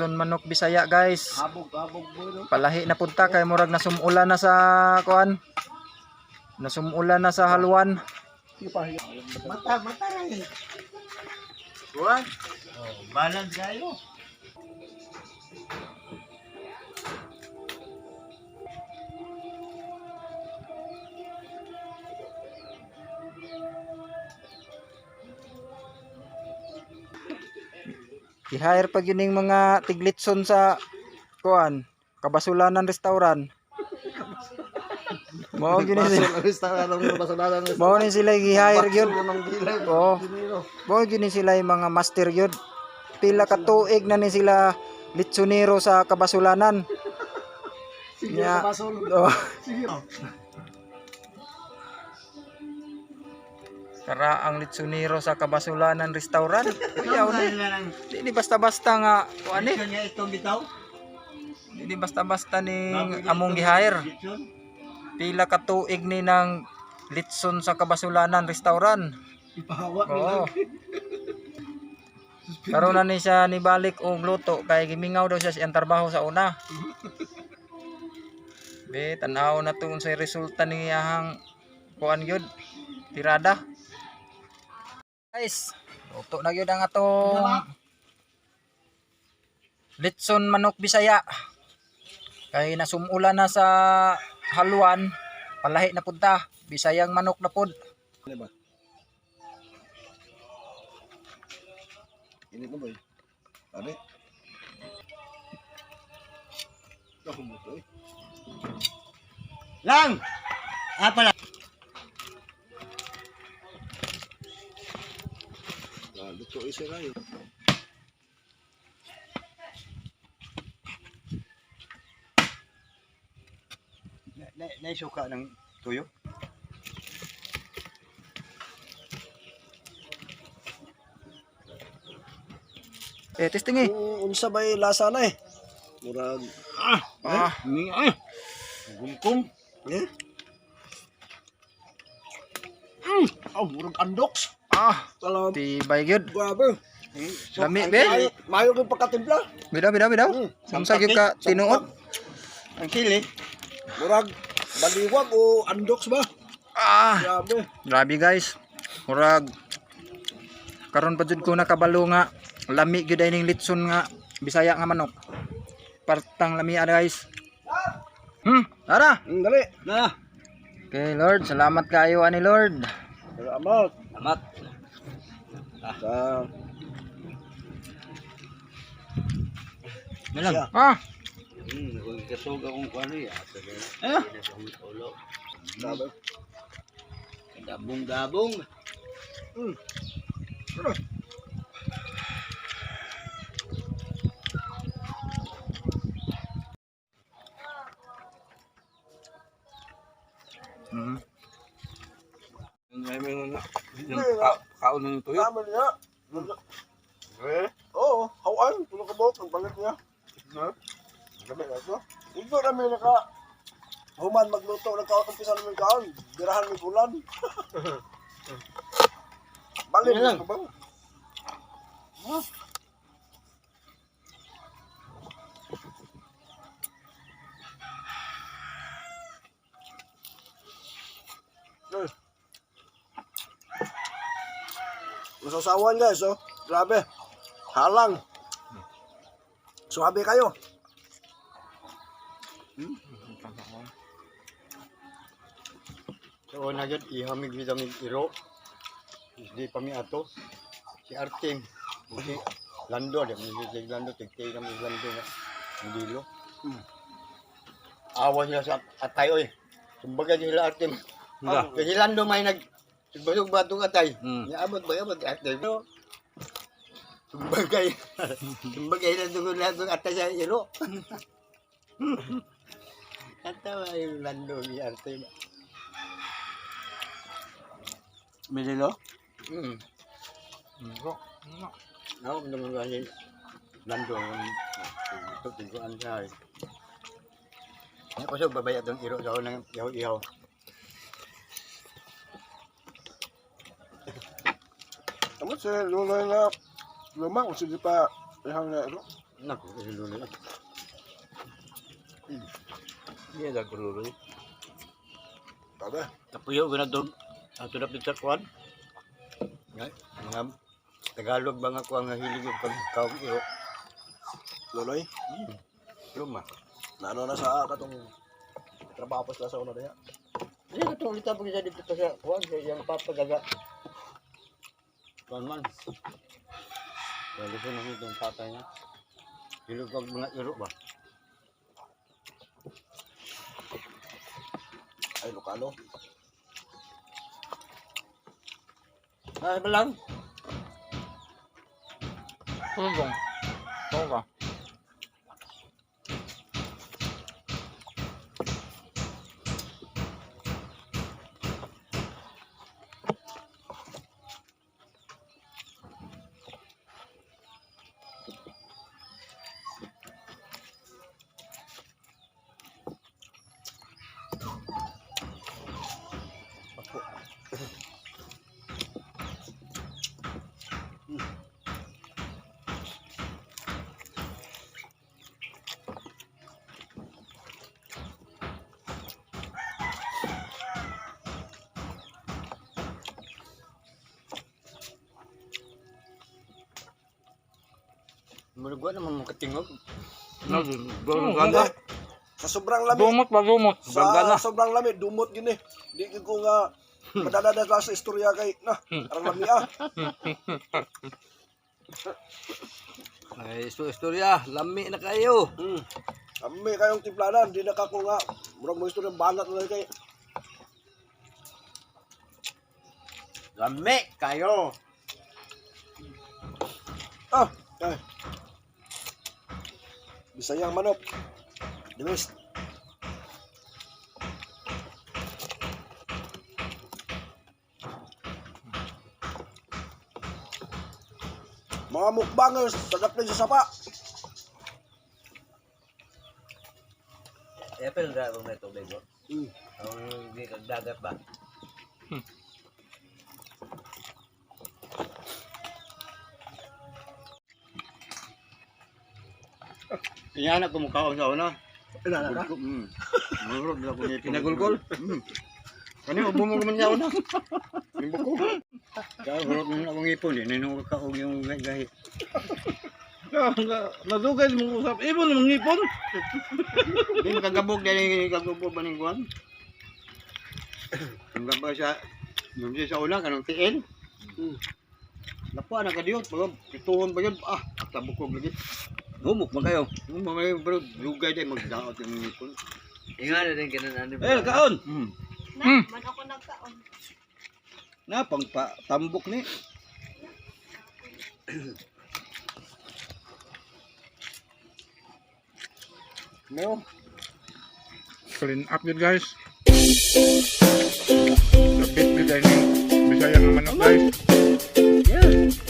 Litson manok Bisaya, guys. Habog, habog mo, no? Palahi na punta kay murag nasumula na sa kuan. Nasumula na sa haluan. Mata, mata na eh. Kuwan? Oh, balance kayo. I-hire pag yun yung mga tiglitson sa kuan, kabasulanan restaurant. Mao gyud ni sila. Mao ni sila i-hire gyud. Oo. Mao gyud ni sila yung mga master gyud. Pila ka tuig na ni sila litsonero sa kabasulanan. Sige, Nya. kabasol. Oo. Sige. Kara ang litsonero sa kabasulanan restaurant. Kuyaw ni. Di ni basta-basta nga kuan eh. nga itong bitaw? Di ni basta-basta ning among gi-hire. Pila ka tuig ni ng litson sa kabasulanan restaurant. Ipahawa Oo. Karon na ni siya nibalik og luto kay gimingaw daw siya sa iyang trabaho sa una. Be, tan-aw na to unsay resulta ni iyahang kuan gyud. Tirada. Guys, luto na gyud ang atong litson manok Bisaya. Kay nasumula na sa haluan, palahi na punta. Bisayang manok na pod. Ano ba? Init mo ba eh? Ano? Ako mo to eh. Lang! Ah, pala. Luto isa kayo. Naisuka ng tuyo? Eh, testing eh. Unsa bay lasa na eh? Murag Ah, ni ah. Gumkum. Eh? Oh, murag andoks. ah, Alam, tibay gyud. grabe. Lami be. Mayo gyud pagkatimpla. Bidaw, bidaw, bidaw. Unsa gyud ka tinuod? Ang sili. Murag baliwag o andoks ba? Ah, Grabe. grabe guys. Murag karon pa jud ko nakabalo nga lami gyud ay ning litson nga Bisaya nga manok. Partang lami ana guys. Tara. Dali. Na. Okay, Lord, salamat kayo ani Lord. Salamat. Salamat. Sa Nalang. Ah, Kasog akong kuano ya. eh. Ulo. Grabe. Dabong dabong. Kaon ng tuyo. Tama niya. Eh? Oo, hawaan. Tulong ka buhok. Ang balik niya. Ha? Dami na ito. Ito namin naka... Human magluto. Nagkaumpisa namin kaon. Girahan may ulan. Balik Ano lang? na ba? Eh. Masasawan guys, oh. Grabe. Halang. Suhabi kayo. So na jud ihamig mi damig iro. Di pa mi ato. Si Arting ug si Lando di mi si Lando tigtay kami Lando nga. Dilo. Awa sila sa atay oy. Kumbaga sila Arting. Kay si Lando may nag Sugbasog batong atay. Niabot ba abot atay. Pero Sumbagay. Sumbagay lang tungkol lahat ng atay sa iro. Katawa yung Lando ni Arting. Mililo? Ako naman kasi Lando ang ito tiguan siya. Eh. Ako sa babay atong iro sa ng ihaw-ihaw. Tama si Lolo na lumang kung sige pa ihang na ito. Naku, kasi luloy. Hindi na gagululoy. Tabe. Kapuyo ko na doon. Ato na sa kuwan. Nga, mga Tagalog ba nga ko ang hilig yung pagkaong iro? Luloy. Luma. Naano na sa katong trabaho pa sila sa una diha. Hindi ko itong ulit ang pagkisa dito pa sa kuwan sa iyang papagaga. Kuwan man. Kaya gusto na itong tatay niya. Hilog ang mga iro ba? Ay, Ilocano. Ah, ba lang? Ano dong? Ano ka? Murugwa naman mga katingog. Hindi. Sa sobrang lami. Dumot ba dumot? Sa sobrang lami, dumot gini. Di gyud ko nga madala sa istorya kay na, arang lami ah. Ay, istorya. Lami na kayo. Lami kayong timplanan, di na ka ko nga murag mo istorya banat na lang kay. Lami kayo! Ah, ay. Bisayang manok. The best. Mga mukbangers, sagap na sa sapa. Apple na akong may tubig. Oh. Mm. Ang hindi kagdagat ba? Iyan ako mukhaon sa una. Inala ka? Murog na ko nito. Kinagulgol? Kani ubo mo man niya una. Nimbo ko. Kaya murog na akong ipon eh. Ninong ka og yung gahi. Nadugay mong usap. Ibon mong ipon. Di makagabog dahil kagabog ba ning kuwan? Ang gaba sa nung sa una kanang tiil. Nakuha na kadiyot, pag pituhon ba yun? Ah, tabok ko lagi. Humok man kayo. Yung mga bro, lugay din magdaot yung ipon. Inga na din ganun ano. Eh, kaon. Na, man ako nagkaon. Na pang pa, tambok ni. No. Clean up yun, guys. Lapit yun dahil yung Bisaya nga manok, guys.